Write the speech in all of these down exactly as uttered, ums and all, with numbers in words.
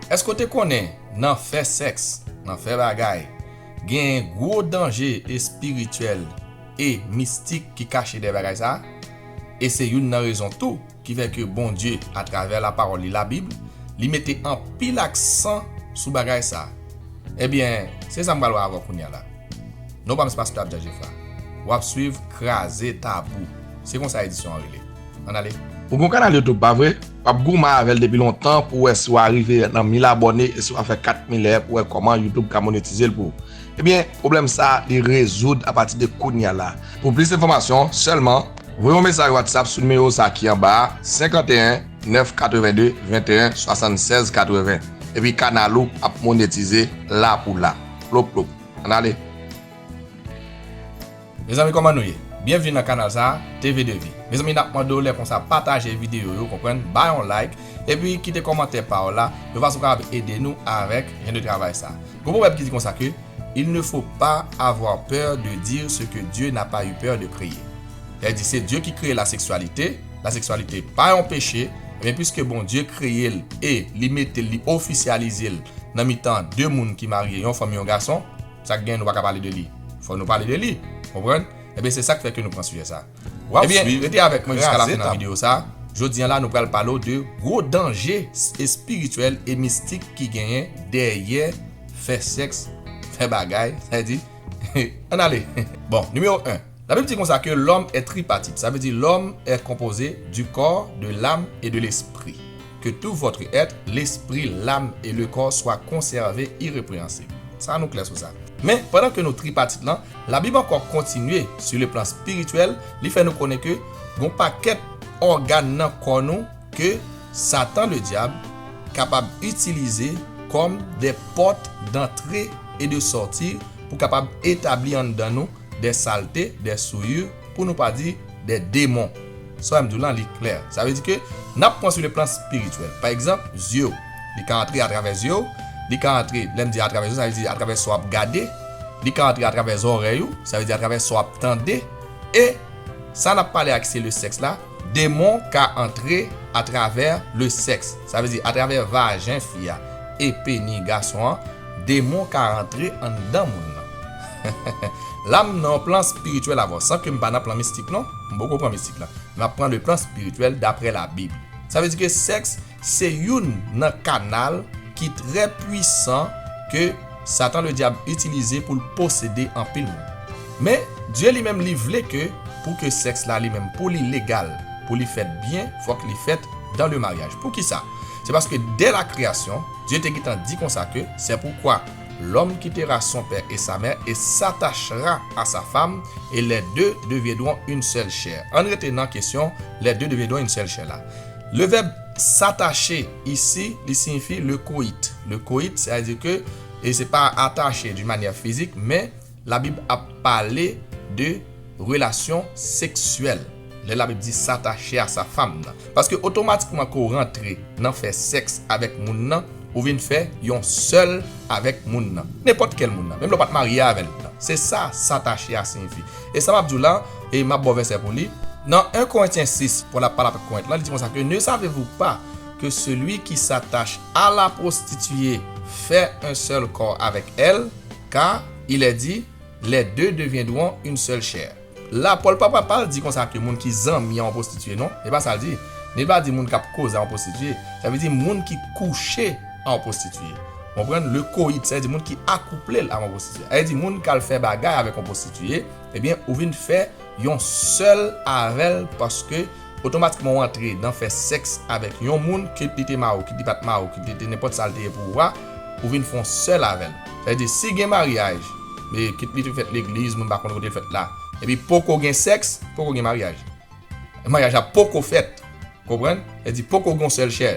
Èske w te konnen nan fè sèks, nan fè bagay, genyen gwo danje espirityèl e mistik ki kache dèyè bagay sa a? E se youn nan rezon tou ki fè ke Bondye, atravè lapawòl li, Labib, li mete anpil aksan sou bagay sa a. Ebyen, se sa m pral wè avè w kounye a la. Non pa m se pastè Abdias Geffrard. W ap swiv Kraze Tabou. Se konsa edisyon an rele. Ann ale. Ou gen yon kanal YouTube, pa vre? W ap goumen avè l depi lontan pou w wè si w a rive nan mil abòne e si w a fè kat mil è pou w wè kòman YouTube ka monetize l pou ou. Ebyen, pwoblèm sa a, li rezoud apati de kounye a la. Pou plis enfòmasyon, sèlman voye yon mesaj WhatsApp sou nimewo sa ki anba a, senkanteyen nèf katrevenndez venteyen swasannsèz katreven. Epi kanal ou ap monetize la pou la. Plop, plop. Ann ale. Mezanmi, kòman nou ye? Byenvni nan kanal sa a, T V de Vie. Mezanmi, n ap mande w lè konsa pataje videyo yo, konprann, bay yon like, epi kite kòmantè pa w la, yon fason kapab ede nou avèk jan de travay sa a. Gon pwovèb ki di konsa ke, il ne faut pas avoir peur de dire ce que Dieu n'a pas eu peur de créer. Sètadi, se Dye ki kreye laseksyalite, laseksyalite pa yon peche, men piske Bondye kreye l e li mete l, li ofisyalize l nan mitan de moun ki marye, yon fanm, yon gason, sa k gen, nou pa ka pale de li. Fò nou pale de li, konprann? Ebyen, se sa k fè ke nou pran sijè sa. W ap swiv, rete avèk mwen jiska lafen nan videyo sa. Jodi a la, nou pral pale w de gwo danje espirityèl e mistik ki genyen dèyè fè sèks, fè bagay, sètadi, ann ale. Bon, nimewo en. Labib di konsa ke l'homme est tripartite, sa vle di l'homme est composé du corps, de l'âme et de l'esprit. Que tout votre être, l'esprit, l'âme et le corps soient conservés irrépréhensibles. Sa nou klè sou sa. Men, pandan ke nou tripatit lan, Labib ankò kontinye, sur le plan spirituel, li fè nou konnen ke gon pakèt ògàn nan kò nou ke Satan Ledyab kapab itilize kòm de pòt dantre e de sòti pou kapab etabli anndan nou de salte, de souillure, pou nou pa di de demon. Sa w di lan, li klè. Sa vle di ke n ap pran sou le plan spirityèl. Pa egzanp, zye w. Li ka antre atravè zye w, li ka antre, lè m di atravè zye w, sa vle di atravè sa w ap gade, li ka antre atravè zòrèy ou, sa vle di atravè sa w ap tande, e sa n ap pale ak se le sèks la, demon ka antre atravè le sèks. Sa vle di atravè vajen fi a e peni gason an, demon ka rantre anndan moun nan. La m nan yon plan espirityèl avè w, san ke m pa nan plan mistik non, m poko pran mistik la. M ap pran le plan espirityèl daprè Labib. Sa vle di ke sèks se youn nan kanal ki trè pwisan ke Satan Ledyab itilize pou l posede anpil moun. Men, Dye li menm li vle ke pou ke sèks la li menm pou li legal, pou li fèt byen, fòk li fèt dans le mariage. Poukisa? Se paske dès la création, Dye te gentan di konsa ke, c'est pourquoi l'homme quittera son père et sa mère et s'attachera à sa femme, et les deux deviendront une seule chair. Ann rete nan kesyon, les deux deviendront une seule chair la. Le verbe s'attacher ici, li siyifi le coït. Le coït, c'est-à-dire que, e se pa attaché d'une manière physique, men Labib ap pale de relasyon seksyèl. Lè Labib di s'attacher à sa femme nan. Paske otomatikman ke w rantre nan fè sèks avèk moun nan, ou vin fè yon sèl avèk moun nan. Nenpòt kèl moun nan, menm lè w pa t marye avè l nan. Se sa s'attacher à siyifi. E sa m ap di w la, e m ap ba w vèsè pou li. Nan en Korentyen sis, Pòl ap pale avèk Korent lan, li di konsa ke, ne savez-vous pas que celui qui s'attache à la prostituée fait un seul corps avec elle, car il est dit, les deux deviendront une seule chair. La, Pòl pa, pa, pa di konsa ke moun ki zanmi a yon pwostitiye, non. E pa sa l di. Li pa di moun k ap koze a yon pwostitiye. Sa vle di moun ki kouche a yon pwostitiye. Konprann? Le coït, sa vle di moun ki akouple l a yon pwostitiye. Sa vle di moun k al fè bagay avèk yon pwostitiye, ebyen, ou vin fè yon sèl avè l, paske otomatikman w antre nan fè sèks avèk yon moun, kit li te mari w, kit li pa t mari w, kit li te nenpòt sa l te ye pou ou a, ou vin fè yon sèl avè l. Sa vle di, si gen maryaj, men kit li te fèt legliz, moun pa konn kote l fèt la, epi poko gen sèks, poko gen maryaj. Maryaj la poko fèt. Konprann? Sa vle di, poko gen yon sèl chè.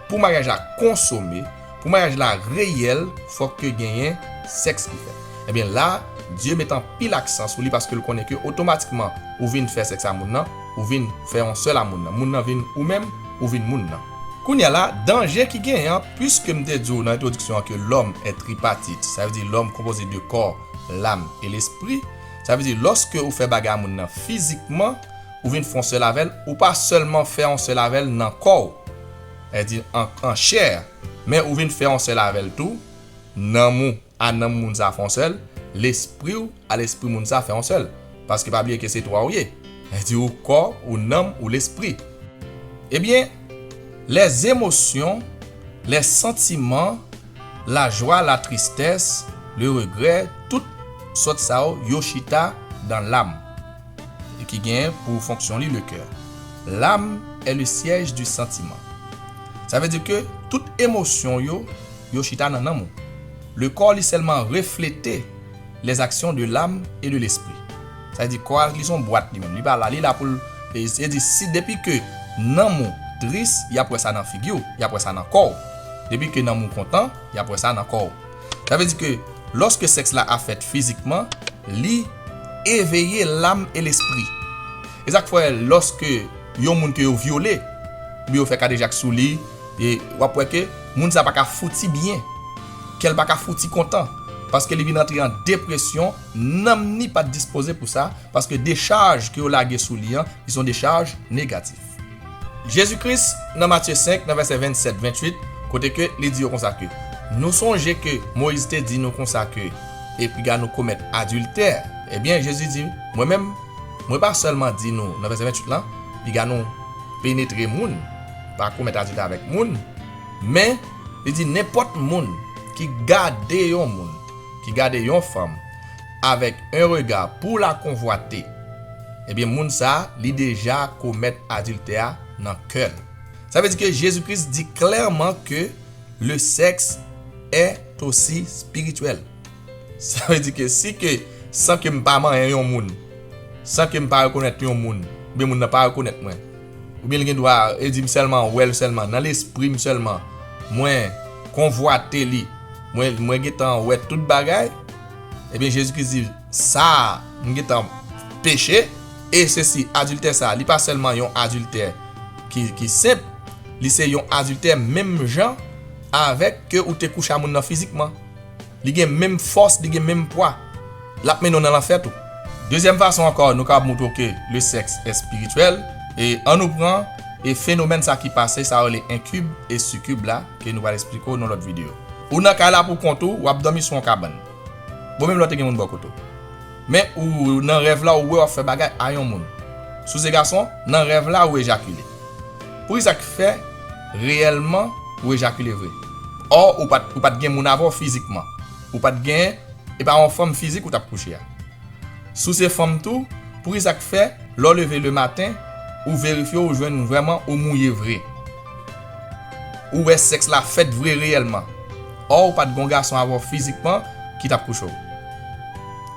Pou maryaj la konsome, pou maryaj la reyèl, fòk ke genyen sèks ki fèt. Ebyen la, Dye met anpil aksan sou li paske l konnen ke otomatikman ou vin fè sèks a moun nan, ou vin fè yon sèl a moun nan. Moun nan vin ou menm, ou vin moun nan. Kounye a la, danje ki genyen an, piske m te di w nan entwodiksyon an ke l'homme est tripartite, sa vle di l'homme composé de corps, l'âme et l'esprit, sa vle di lòske ou fè bagay a moun nan fizikman, ou vin fè yon sèl avè l, ou pa sèlman fè yon sèl avè l nan kò w, sa vle di an, an chè, Men ou vin fè yon sèl avè l tou, nanm ou a nanm moun sa fè yon sèl, lespri w a lespri moun sa fè yon sèl. Paske pa bliye ke se twa ou ye. Sa vle di ou kò, ou nanm, ou lespri. Ebyen, les émotions, les sentiments, la joie, la tristesse, le regret, tout sòt sa yo, yo chita dans l'âme. E ki gen pou fonksyon li le cœur. L'âme est le siège du sentiment. Sa vle di ke tout emosyon yo, yo chita nan nanm ou. Le corps li sèlman reflete les actions de l'âme et de l'esprit. Sa vle di kò a li se yon bwat li menm. Li pa la, li la pou l, e, se di si depi ke nanm ou tris, y ap wè sa nan figi w, y ap wè sa nan kò w. Depi ke nanm ou kontan, y ap wè sa nan kò w. Sa vle di ke lòske sèks la ap fèt fizikman, li eveye l'âme et l'esprit. E sa k fè lòske yon moun ke yo vyole, oubyen yo fè kadejak sou li, e w ap wè ke moun sa pa ka fouti byen, kè l pa ka fouti kontan, paske li vin antre an depresyon, nanm ni pa t dispoze pou sa, paske dechaj ke yo lage sou li an, li se yon dechaj negatif. Jezi Kris, nan Matye senk, nan vèsè vennsèt, venntuit, kote ke li di yo konsa ke, nou sonje ke Moyiz te di nou konsa ke, e piga nou komèt adiltè. Ebyen, Jezi di, mwen menm, mwen pa sèlman di nou, nan vèsè venntuit lan, piga nou penetre moun, pa komèt adiltè avèk moun, men li di nenpòt moun ki gade yon moun, ki gade yon fanm avèk un regard pou la konvwate, ebyen, moun sa, li deja komèt adiltè a nan kè l. Sa vle di ke Jezi Kris di klèman ke le sexe est aussi spirituel. Sa vle di ke si ke, san ke m pa manyen yon moun, san ke m pa rekonèt yon moun, oubyen moun nan pa rekonèt mwen, oubyen li gen dwa, e di m sèlman wè l sèlman, nan lespri m sèlman, mwen konvwate li, mwen, mwen gentan wè tout bagay, ebyen, Jezi Kris di, sa a, m gentan peche, e sesi, adiltè sa a, li pa sèlman yon adiltè ki, ki senp, li se yon adiltè menm jan avèk ke ou te kouche a moun nan fizikman. Li gen menm fòs, li gen menm pwa. L ap mennen w nan lanfè tou. Dezyèm fason ankò, nou kapab montre w ke le sexe est spirituel, e ann nou pran, e fenomèn sa ki pase, sa rele enkib e sikib la, ke nou pral eksplike w nan lòt videyo. Ou nan kay la pou kont ou, w ap dòmi sou yon kabann. Bon, menm lè w te gen moun bò kote w. Men ou nan rèv la, ou wè w ap fè bagay a yon moun. Si w se gason, nan rèv la, ou ejakile. Poukisa k fè, reyèlman, ou ejakile vre? Ò, ou pa t, ou pa t gen moun avè w fizikman. Ou pa t gen, e pa yon fanm fizik ou t ap kouche a. Si w se fanm tou, poukisa k fè, lè w leve lematen, ou verifye, ou jwenn vrèman ou mouye vre? Ou wè sèks la fèt vre reyèlman. Ò, ou pa t gen yon gason avè w fizikman ki t ap kouche w.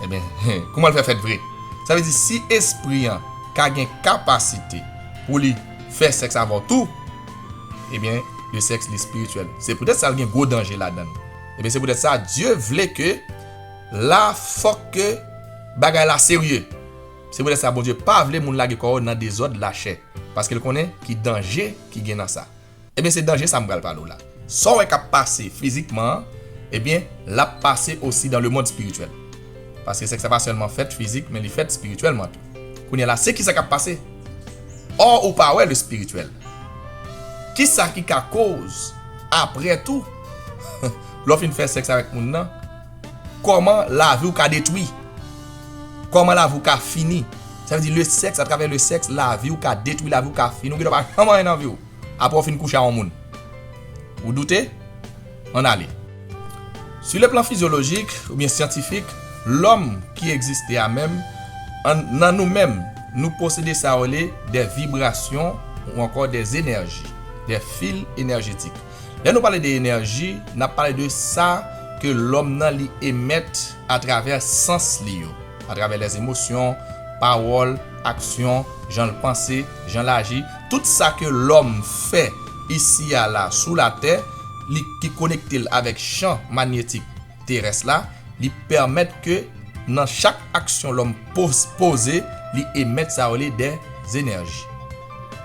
Ebyen, kòman l fè fèt vre? Sa vle di, si espri an ka gen kapasite pou li fè sèks avè w tou, ebyen, le sexe li spirityèl. Se poutèt sa l gen gwo danje ladan l. Ebyen, se poutèt sa, Dye vle ke la, fòk ke bagay la serye. Se poutèt sa, Bondye pa vle moun lage kò yo nan dezòd lachè. Paske l konnen ki danje ki gen nan sa. Ebyen, se danje sa m pral pale w la. Sa w wè k ap pase fizikman an, ebyen, l ap pase osi dans le monde spirituel. Paske sèks la pa sèlman fèt fizik, men li fèt espirityèlman tou. Kounye a la, se kisa k ap pase? Ò, ou pa wè le spirityèl. Kisa ki ka koz, apre tou, lè w fin fè sèks avèk moun nan, kòman lavi w ka detwi? Kòman lavi w ka fini? Sa vle di, le sexe, atravè le sexe, lavi w ka detwi, lavi w ka fini. Ou gen dwa pa janm anyen nan vi w. Apre w fin kouche a yon moun. Ou doute? Ann ale. Sur le plan physiologique oubyen syantifik, lòm ki egziste a menm, an, nan nou menm, nou posede sa yo rele des vibrations ou encore des énergies, des fils énergétiques. Lè nou pale de enèji, n ap pale de sa ke lòm nan li emèt atravè sans li yo, atravè les émotions, pawòl, aksyon, jan l panse, jan l aji. Tout sa ke lòm fè isi a la, sou latè, li ki konekte l avèk chan manyetik terès la, li pèmèt ke nan chak aksyon lòm poz-, poze, li emèt sa yo rele des énergies.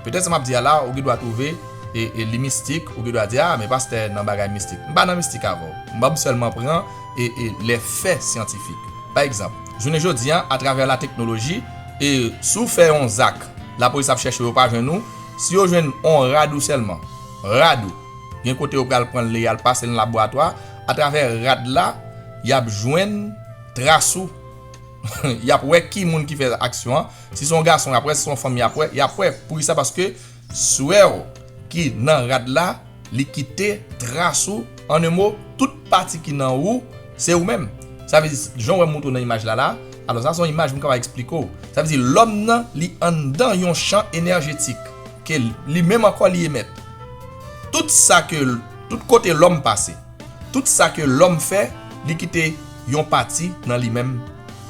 Petèt sa m ap di a la, ou gen dwa twouve e, e li mistik, ou gen dwa di, a, men pastè nan bagay mistik. M pa nan mistik avè w. M ap sèlman pran e, e les faits scientifiques. Pa egzanp, jounen jodi a, atravè la teknoloji, e si w fè yon zak, lapolis ap chèche w, yo pa jwenn ou, si yo jwenn yon rad ou sèlman, rad ou, Gen kote yo pral pran l, y al pase l nan laboratwa. Atravè rad la, y ap jwenn tras ou. Y ap wè ki moun ki fè aksyon an. Si se yon gason, y ap wè, si se yon fanm, y ap wè, y ap wè. Poukisa? Paske swè w ki nan rad la, li kite tras ou. An en mo, tout pati ki nan ou, se ou menm. Sa vle di, jan w wè m montre w nan imaj la la, alò sa se yon imaj m kapab eksplike w. Sa vle di, lòm nan, li anndan yon chan enèjetik, ke li menm ankò li emèt. Tout sa ke, tout kote lòm pase, tout sa ke lòm fè, li kite yon pati nan li menm,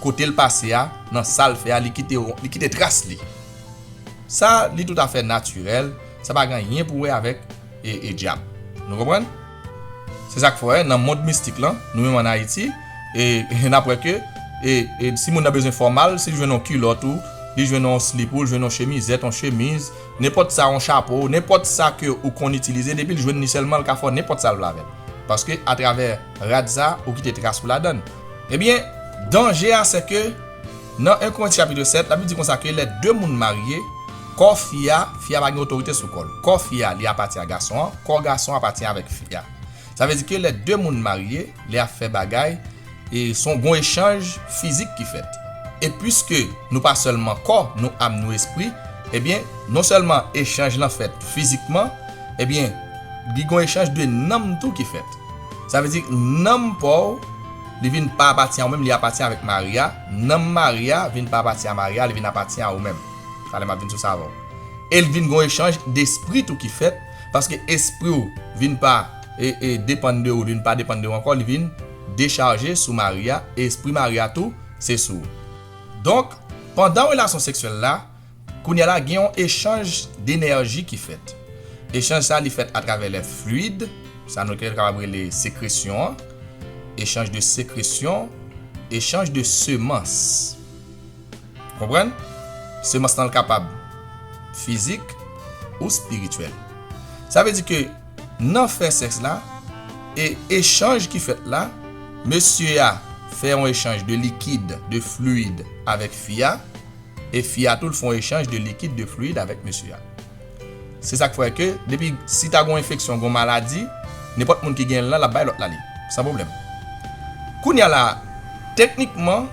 kote l pase a, nan sa l fè a, li kite, li kite tras li. Sa, li toutafè natirèl, sa pa gen anyen pou wè avèk e, e dyab. Nou konprann? Se sa k fè, nan mond mistik lan, nou menm ann Ayiti, e, e n ap wè ke e, e si moun nan bezwen fòmal, si l jwenn yon kilòt ou, li jwenn yon slip ou, l jwenn yon chemizèt, yon chemiz, nenpòt sa, yon chapo, nenpòt sa ke ou konn itilize, depi l jwenn li sèlman, l ka fè nenpòt sa l vle avè l. Paske atravè rad sa, ou kite tras ou ladan l. Ebyen, danje a, se ke nan en Korentyen chapit sèt, Labib di konsa ke lè de moun marye, kò fi a, fi a pa gen otorite sou kò l. Kò fi a, li apatyen a gason an, kò gason an apatyen avèk fi a. Sa vle di ke lè de moun marye, lè y ap fè bagay, e se yon gon echanj fizik ki fèt. E piske nou pa sèlman kò, nou am, nou espri, ebyen, non sèlman echanj lan fèt fizikman, ebyen, li gon echanj de nanm tou ki fèt. Sa vle di, nanm pa w, li vin pa apatyen a ou menm, li apatyen avèk mari a. Nanm mari a vin pa apatyen a mari a, li vin apatyen a ou menm. Talè m ap vin sou sa avè w. E l vin gon echanj despri tou ki fèt, paske espri w vin pa e, e depann de ou, li vin pa depann de ou ankò, li vin dechaje sou mari a, e espri mari a tou, se sou ou. Donk, pandan relasyon seksyèl la, kounye a la, gen yon echanj denèji ki fèt. Echanj sa, li fèt atravè lè fluid, sa nou te kapab rele sekresyon an, echanj de sekresyon, echanj de semans. Konprann? Semans lan l kapab fizik ou espirityèl. Sa vle di ke nan fè sèks la, e echanj ki fèt la, mesye a fè yon echanj de likid, de fluid avèk fi a, e fi a tou l fè yon echanj de likid, de fluid avèk mesye a. Se sa k fè ke, depi si ta gon enfeksyon, gon maladi, nenpòt moun ki genyen l lan, l ap bay lòt la li, san pwoblèm. Kounye a la, teknikman,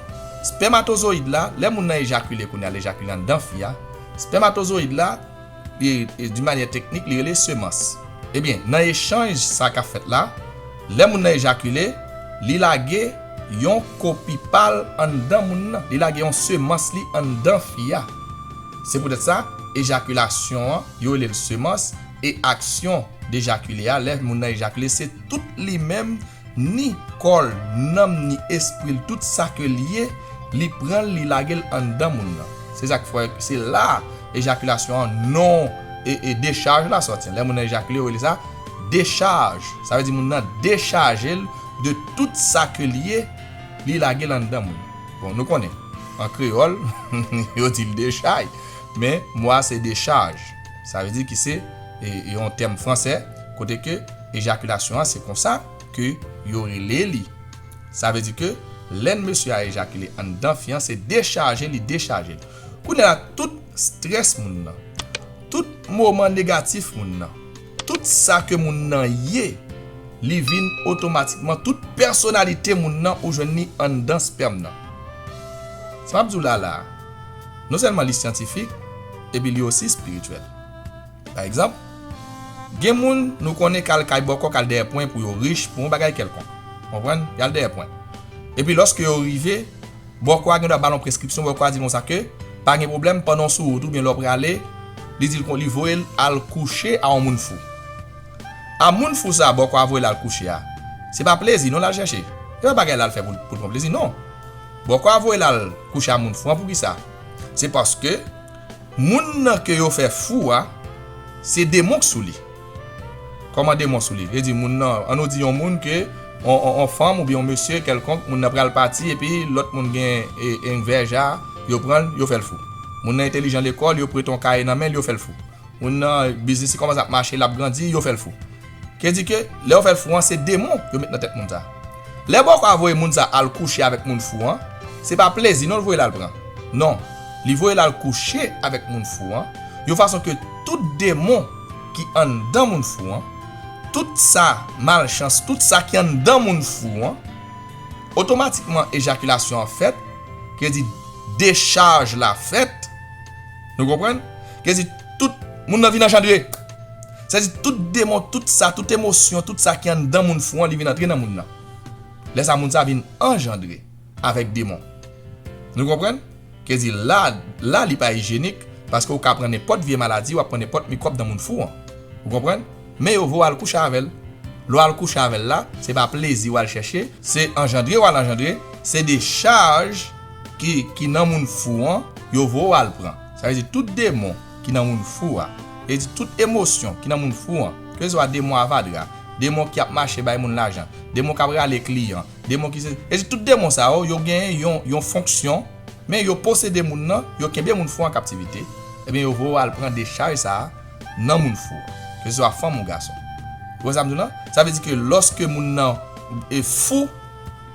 spèmatozoyid la, lè moun nan ejakile kounye a, l ejakile anndan fi a, spèmatozoyid la, e, e, di manyè teknik, li rele semans. Ebyen, nan echanj sa k ap fèt la, lè moun nan ejakile, li lage yon kopi pa l anndan moun nan. Li lage yon semans li anndan fi a. Se poutèt sa, ejakilasyon an, yo rele l semans, e aksyon dejakile a, lè moun nan ejakile, se tout li menm, ni kò l, nanm, ni espri l, tout sa ke l ye, li pran l, li lage l anndan moun nan. Se sa k fè, se la ejakilasyon an, non, e, e dechaj la sòti. Lè moun nan ejakile, yo rele sa dechaj. Sa vle di moun nan dechaje l de tout sa ke l ye, li lage l anndan moun. Bon, nou konnen, an kreyòl, yo di l dechay, men mo a se dechaj. Sa vle di ki se, e, e yon tèm fransè, kote ke ejakilasyon an, se konsa ke yo rele li. Sa vle di ke lè mesye a ejakile anndan fi an, se dechaje li dechaje l. Kounye a la, tout strès moun nan, tout moman negatif moun nan, tout sa ke moun nan ye, li vin otomatikman, tout pèsonalite moun nan ou jwenn li anndan spèm nan. Sa m ap di w la la, non sèlman li syantifik, epi li osi espirityèl. Pa egzanp, gen moun nou konnen k al kay bòkò, k al dèyè pwen pou yo rich, pou yon bagay kèlkonk. Konprann? Y al dèyè pwen. Epi lòske yo rive, bòkò a gen dwa ba l yon preskripsyon, bòkò a di konsa ke, pa gen pwoblèm, pandan w sou wout oubyen lè w prale, li di l kon, li voye l al kouche a yon moun fou. A moun fou sa, bòkò a voye l al kouche a, se pa plezi non l al chèche. Se pa bagay l al fè pou, pou l pran plezi, non. Bòkò a voye l al kouche a moun fou an, poukisa? Se paske moun nan ke yo fè fou a, se demon k sou li. Kòman demon sou li? Vle di moun nan, ann nou di yon moun ke, on, on, on fanm oubyen yon mesye kèlkonk, moun nan pral pati epi lòt moun gen, e, e, envèj a, yo pran l, yo fè l fou. Moun nan entèlijan lekòl, yo prete yon kaye nan men l, yo fè l fou. Moun nan, biznis li kòmanse ap mache, l ap grandi, yo fè l fou. Ke di ke, lè yo fè l fou an, se demon yo met nan tèt moun sa. Lè bòkò a voye moun sa al kouche avèk moun fou an, se pa plezi non l voye l al pran. Non, li voye l al kouche avèk moun fou an, yon fason ke tout demon ki anndan moun fou an, tout sa malchans, tout sa ki anndan moun fou an, otomatikman ejakilasyon an fèt, ki vle di dechaj la fèt. Nou konprann? Ki vle di tout moun nan vin anjandre. Sa vle di tout demon, tout sa, tout emosyon, tout sa ki anndan moun fou an, li vin antre nan moun nan. Lè sa, moun sa vin anjandre avèk demon. Nou konprann? Ki vle di la, la li pa ijyenik, paske ou ka pran nenpòt vye maladi, w ap pran nenpòt mikwòb nan moun fou an. Ou konprann? Men yo voye w al kouche avè l. Lè w al kouche avè l la, se pa plezi w al chèche, se anjandre w al anjandre, se dechaj ki, ki nan moun fou an, yo voye w al pran. Sa vle di tout demon ki nan moun fou a, e di tout emosyon ki nan moun fou an, keseswa demon avadra, demon ki ap mache bay moun lajan, demon k ap rale kliyan, demon ki se, e di tout demon sa yo, yo gen yon, yon fonksyon, men yo posede moun nan, yo kenbe moun fou an kaptivite, ebyen yo voye w al pran dechaj sa a nan moun fou an, keseswa fanm ou gason. Ou wè sa m di w lan? Sa vle di ke lòske moun nan e fou,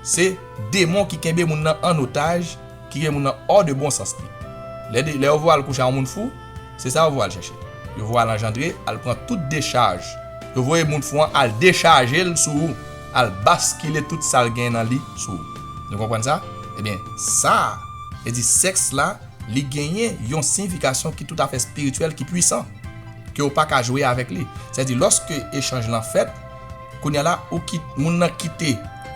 se demon ki kenbe moun nan an otaj, ki gen moun nan hors de bon sens li. Lè, de- lè yo voye al kouche a yon moun fou, se sa yo voye al chèche. Yo voye al anjandre, al pran tout dechaj. Yo voye moun fou an al dechaje l sou ou, al baskile tout sa l gen nan li sou ou. Nou konprann sa? Ebyen, sa, e di sèks la, li genyen yon siyifikasyon ki toutafè espirityèl, ki pwisan, ke w pa ka jwe avèk li. Sètadi, lòske echanj lan fèt, kounye a la, ou kit, moun nan kite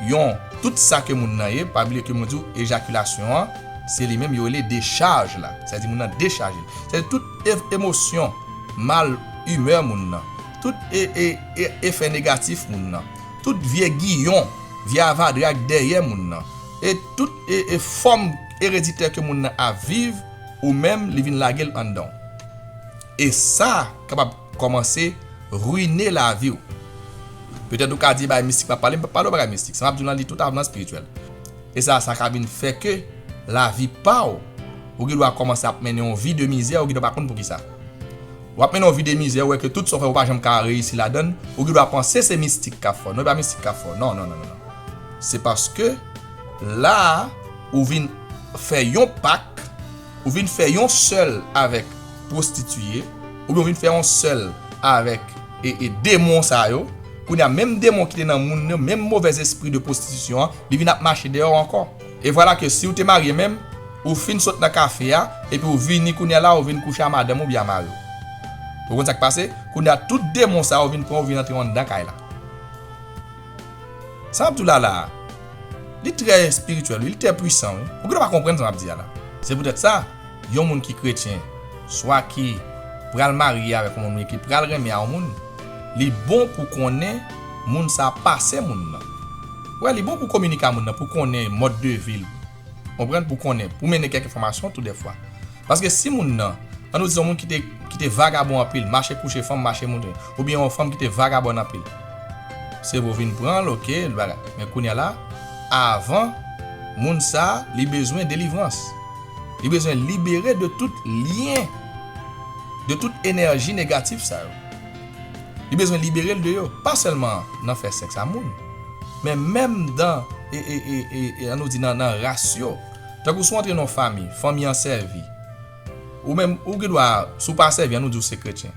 yon, tout sa ke moun nan ye, pa bliye ke mwen di w, ejakilasyon an, se li menm yo rele dechaj la. Sètadi, moun nan dechaje. Sètadi, tout e- emosyon, mal imè moun nan, tout e- e- e- efè negatif moun nan, tout vye giyon, vye avadra k dèyè moun nan, e tout e- e fòm ereditè ke moun nan ap viv, ou menm, li vin lage l anndan w. E sa kapab kòmanse rine lavi w. Petèt ou ka di, "Bagay mistik m ap pale, m p ap pale w bagay mistik. Sa m ap di w lan, li toutafè espirityèl." E sa, sa ka vin fè ke lavi pa w, ou gen dwa kòmanse ap mennen yon vi de mizè, ou gen dwa pa konn poukisa. W ap mennen yon vi de mizè, ou wè ke tout sa w fè, ou pa janm ka reyisi ladan l, ou gen dwa panse se mistik k ap fè w. Non, e pa mistik k ap fè w. Non, non, non, non, non. Se paske la a, ou vin fè yon pak, ou vin fè yon sèl avèk pwostitiye, oubyen ou vin fè yon sèl avèk e, e demon sa yo. Kounye a, menm demon ki te nan moun yo, menm movèz espri de pwostitisyon an, li vin ap mache dèyè w ankò. E vwala ke si w te marye menm, ou fin sot nan kafe a, epi w vini kounye a la, ou vin kouche a madanm ou byen a mari w. Ou konn sa k pase? Kounye a, tout demon sa yo vin pran w, vin antre w anndan kay la. Sa m ap di w la la a, li trè espirityèl, wi, li trè pwisan, wi. Ou gen dwa pa konprann sa m ap di a la. Se poutèt sa, yon moun ki kretyen, swa ki pral marye avèk yon moun, ki pral renmen a yon moun, li bon pou konnen moun sa pase moun nan. Wè, li bon pou kominike a moun nan, pou konnen mòd de vi l. Konprann? Pou konnen, pou mennen kèk enfòmasyon tou dèfwa. Paske si moun nan, ann nou di yon moun ki te, ki te vagabon anpil, mache kouche fanm, mache moun, oubyen yon fanm ki te vagabòn anpil, se pou w vin pran l, oke, l bagay. Men kounye a la, avan, moun sa, li bezwen delivrans. Li bezwen libere de tout lyen, de tout enèji negatif sa yo. Li bezwen libere l de yo. Pa sèlman nan fè sèks a moun, men menm dan, e, e, e, e, e, ann nou di nan, nan ras yo. Tankou si w antre nan yon fanmi, fanmi an sèvi. Ou menm, ou gen dwa, si w pa sèvi, ann nou di w se kretyen.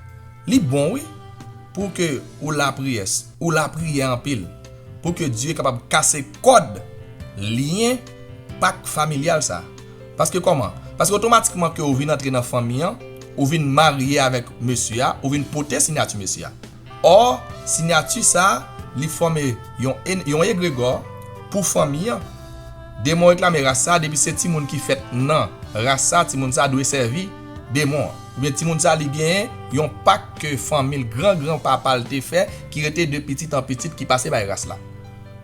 Li bon, wi, pou ke ou lapriyè, ou lapriyè anpil, pou ke Dye kapab kase kòd, lyen, pak familyal sa. Paske kòman? Paske otomatikman ke ou vin antre nan fanmi an, ou vin marye avèk mesye a, ou vin pote siyati mesye a. Ò, siyati sa, li fòme yon en- yon egregò pou fanmi an. Demon reklame ras sa, depi se timoun ki fèt nan ras sa, timoun sa dwe sèvi demon an. Oubyen timoun sa, li genyen yon pak ke fanmi l, gran gran papa l te fè, ki rete de pitit an pitit, ki pase bay ras la.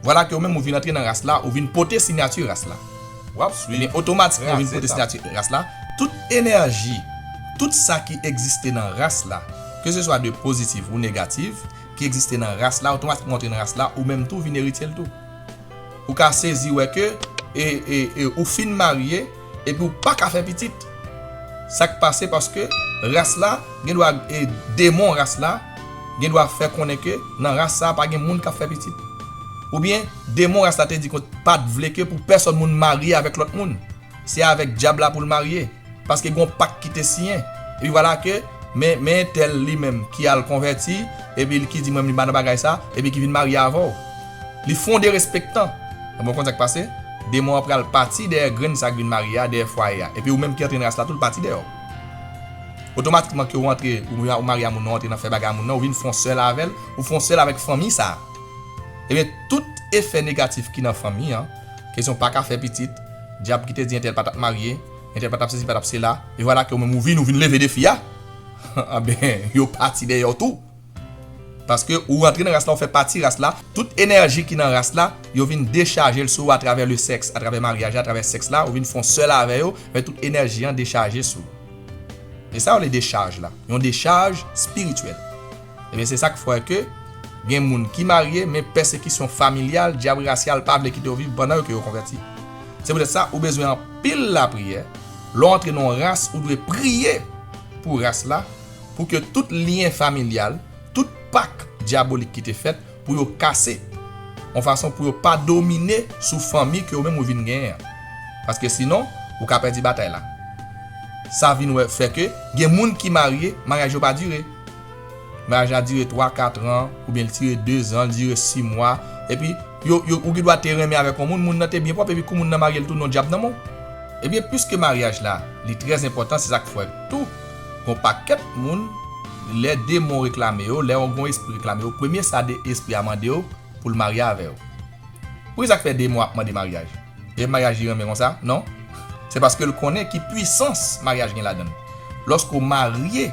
Vwala ke ou menm ou vin antre nan ras la, ou vin pote siyati ras la. W ap swiv. Ebyen, otomatikman ou vin pote siyati ras la. Tout enèji, tout sa ki egziste nan ras la, ke se swa de pozitif ou negatif, ki egziste nan ras la, otomatikman ou antre nan ras la, ou menm tou vin eritye l tou. Ou ka sezi wè ke, e, e, e, ou fin marye, epi ou pa ka fè pitit. Sa k pase? Paske ras la, gen dwa, e, demon ras la, gen dwa fè konnen ke nan ras sa, pa gen moun k ap fè pitit. Oubyen, demon ras la te di ke pa t vle ke pou pèsòn moun marye avèk lòt moun. Se avèk dyab la pou l marye. Paske gen yon pak ki te siyen. Epi vwala ke, men, men entèl li menm ki al konvèti, epi ki di mwen li pa nan bagay sa, epi ki vin marye avè w. Li fè w derespektan. Bon, konn sa k pase? Demon an pral pati dèyè grenn sa k vin marye a, dèyè fwaye a. Epi ou menm ki antre nan ras la tou, l pati dèyè w. Otomatikman ke ou antre, ou, ou marye a moun nan, ou antre nan fè bagay a moun nan, ou vin fè yon sèl avè l, ou fè yon sèl avèk fanmi sa. Ebyen, tout efè negatif ki nan fanmi an, kesyon pa ka fè pitit, dyab ki te di entèl pa t ap marye, entèl pa t ap sesi, pa t ap sela, e vwala ke ou menm ou vin, ou vin leve defi a. Anben, yo pati dèyè w tou. Paske ou rantre nan ras la, ou fè pati ras la, tout enèji ki nan ras la, yo vin dechaje l sou ou atravè le sèks, atravè maryaj la, atravè sèks la, ou vin fè yon sèl avè yo, men tout enèji an dechaje sou ou. E sa yo rele dechaj la, yon dechaj espirityèl. Ebyen, se sa k fè ke gen moun ki marye, men pèsekisyon familyal, dyab rasyal pa vle kite yo viv pandan yo ke yo konvèti. Se poutèt sa, ou bezwen anpil lapriyè. Lè w antre nan yon ras, ou dwe priye pou ras la, pou ke tout lyen familyal, tout pak dyabolik ki te fèt, pou yo kase. Yon fason pou yo pa domine sou fanmi ke ou menm ou vin genyen an. Paske sinon, ou ka pèdi batay la. Sa vin wè, fè ke gen moun ki marye, maryaj yo pa dire. Maryaj la dire twa, kat an, oubyen l dire de zan, l dire sis mwa. Epi, yo, yo, ou gen dwa te renmen avèk yon moun, moun nan te byen pwòp, epi kou moun nan marye l tou, non dyab nan men w. Ebyen, piske maryaj la, li trè enpòtan, se sa k fè tou, gon pakèt moun, lè demon reklame yo, lè yon gon espri reklame yo, premye sa de espri a mande yo pou l marye avè yo. Poukisa k fè demon ap mande maryaj? E maryaj li renmen konsa? Non. Se paske l konnen ki pwisans maryaj gen ladan l. Lòske w marye,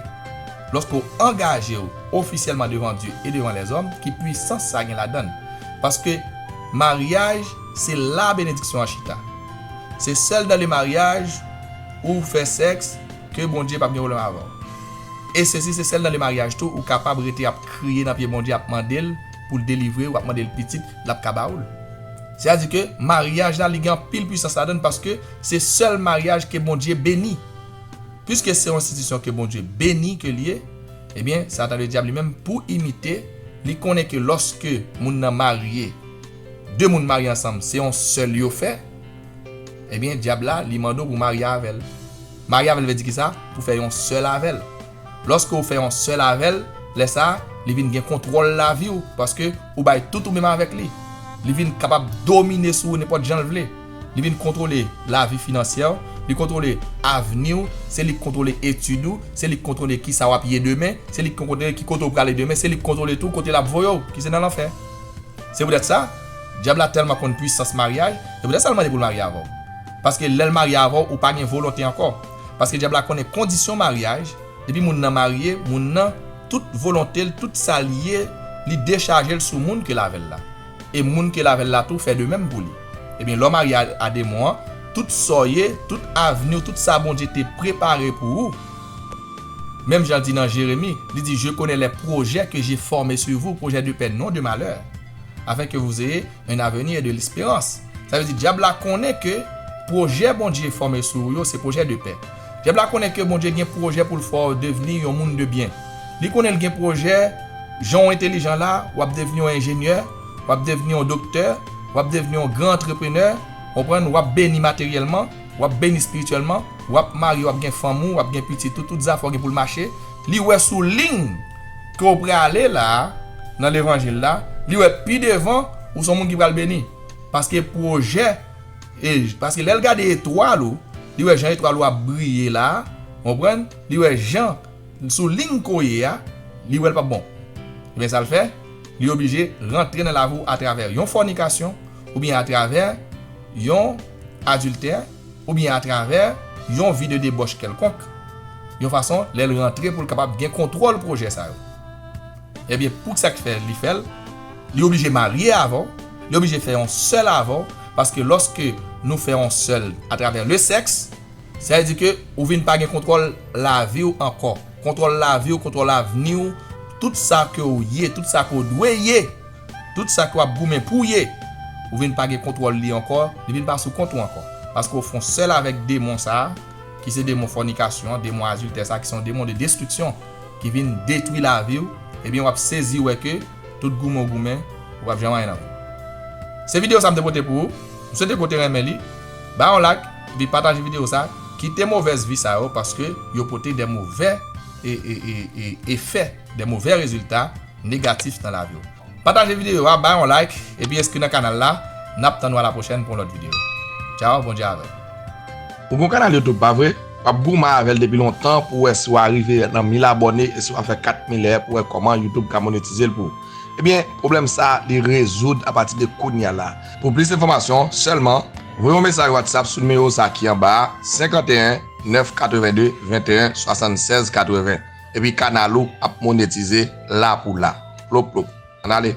lòske w angaje w ofisyèlman devan Dye e devan lèzòm, ki pwisans sa gen ladan l? Paske maryaj, se la benediksyon an chita. Se sèl dan le maryaj ou fè sèks ke Bondye p ap gen pwoblèm avè w. E sesi, se sèl dan le maryaj tou ou kapab rete ap kriye nan pye Bondye, ap mande l pou l delivre w, ap mande l pitit, l ap ka ba ou l. Sètadi ke maryaj la, li gen anpil pwisans ladan l paske se sèl maryaj ke Bondye beni. Piske se yon enstitisyon ke Bondye beni ke l ye, ebyen, Satan ledyab li menm, pou imite, li konnen ke lòske moun nan marye, de moun marye ansanm, se yon sèl yo fè, ebyen, dyab la, li mande w pou w marye avè l. Marye avè l vle di kisa? Pou fè yon sèl avè l. Lòske w fè yon sèl avè l, lè sa a, li vin gen kontwòl lavi w, paske ou bay tout ou menm avèk li. Li vin kapab domine sou ou nenpòt jan l vle. Li vin kontwole lavi finansyè w, li kontwole avni w, se li k kontwole etid ou, se li k kontwole kisa w ap ye demen, se li k kontwole ki kote w prale demen, se li k kontwole tou kote l ap voye w, ki se nan lanfè. Se poutèt sa, dyab la tèlman konn pwisans maryaj, se poutèt sa l mande pou l marye avè w. Paske lè l marye avè w, ou pa gen volonte ankò. Paske dyab la konnen kondisyon maryaj, depi moun nan marye, moun nan, tout volonte l, tout sa l ye, li dechaje l sou moun ke l avè l la. E moun ke l avè l la tou fè de menm pou li. Ebyen, lè w marye a, a demon an, tout sa w ye, tout avni w, tout sa Bondye te prepare pou ou, menm jan l di nan Jeremi, li di, je connais les projets que j'ai formés sur vous, projets de paix, non de malheur, afin que vous ayez un avenir et de l'espérance. Sa vle di, dyab la konnen ke pwojè Bondye fòme sou ou yo, se pwojè de pè. Dyab la konnen ke Bondye gen pwojè pou l fè w devni yon moun de byen. Li konnen l gen pwojè, jan w entelijan la, w ap devni yon enjenyè, w ap devni yon doktè, w ap devni yon gran antreprenè, w konprann, w ap beni materyèlman, w ap beni espirityèlman, w ap marye, w ap gen fanm ou, w ap gen pitit ou, tout zafè w gen pou l mache. Li wè sou liy ke w prale la, nan levanjil la, li wè pi devan, ou se yon moun ki pral beni. Paske pwojè, e, paske lè l gade etwal ou, li wè jan etwal ou ap briye la, w konprann? Li wè jan sou liy ke w ye a, li wè l p ap bon. Ebyen, sa l fè, li oblije rantre nan lavi w atravè yon fònikasyon, oubyen atravè yon adiltè, oubyen atravè yon vi de debòch kèlkonk. Yon fason, lè l rantre pou l kapab gen kontwòl pwojè sa yo. Ebyen, pou sa k fè li fè l, li oblije marye avè w, li oblije fè yon sèl avè w, paske lòske nou fè yon sèl atravè le sèks, sa vle di ke ou vin pa gen kontwòl lavi w ankò. Kontwòl lavi w, kontwòl avni w, tout sa ke w ye, tout sa ke w dwe ye, tout sa ke w ap goumen pou w ye, ou vin pa gen kontwòl li ankò, li vin pa sou kont ou ankò. Paske w fè yon sèl avèk demon sa a, ki se demon fònikasyon an, demon adiltè sa a, ki se yon demon de destriksyon, ki vin detwi lavi w, ebyen w ap sezi wè ke tout goumen w goumen, ou p ap janm anyen nan vi w. Se videyo sa m te pote pou ou. M swete ke w te renmen li. Ba yon like, epi pataje videyo sa. Kite movèz vi sa yo, paske yo pote de movè e, e, e, e, efè, de movè rezilta negatif nan lavi w. Pataje videyo a, bay yon like, epi enskri nan kanal la. N ap tann w a la pwochèn pou yon lòt videyo. Tchao, Bondye avè w. Ou gon kanal YouTube, pa vre? W ap goumen avè l depi lontan pou w wè si w a rive nan mil abòne e si w a fè kat mil è pou w wè kòman YouTube ka monetize l pou ou. Ebyen, pwoblèm sa a, li rezoud apati de kounye a la. Pou plis enfòmasyon, sèlman voye yon mesaj WhatsApp sou nimewo sa ki anba a, senkanteyen nèf katrevenndi venteyen swasannsèz katreven. Epi kanal ou ap monetize la pou la. Plop, plop. Ann ale.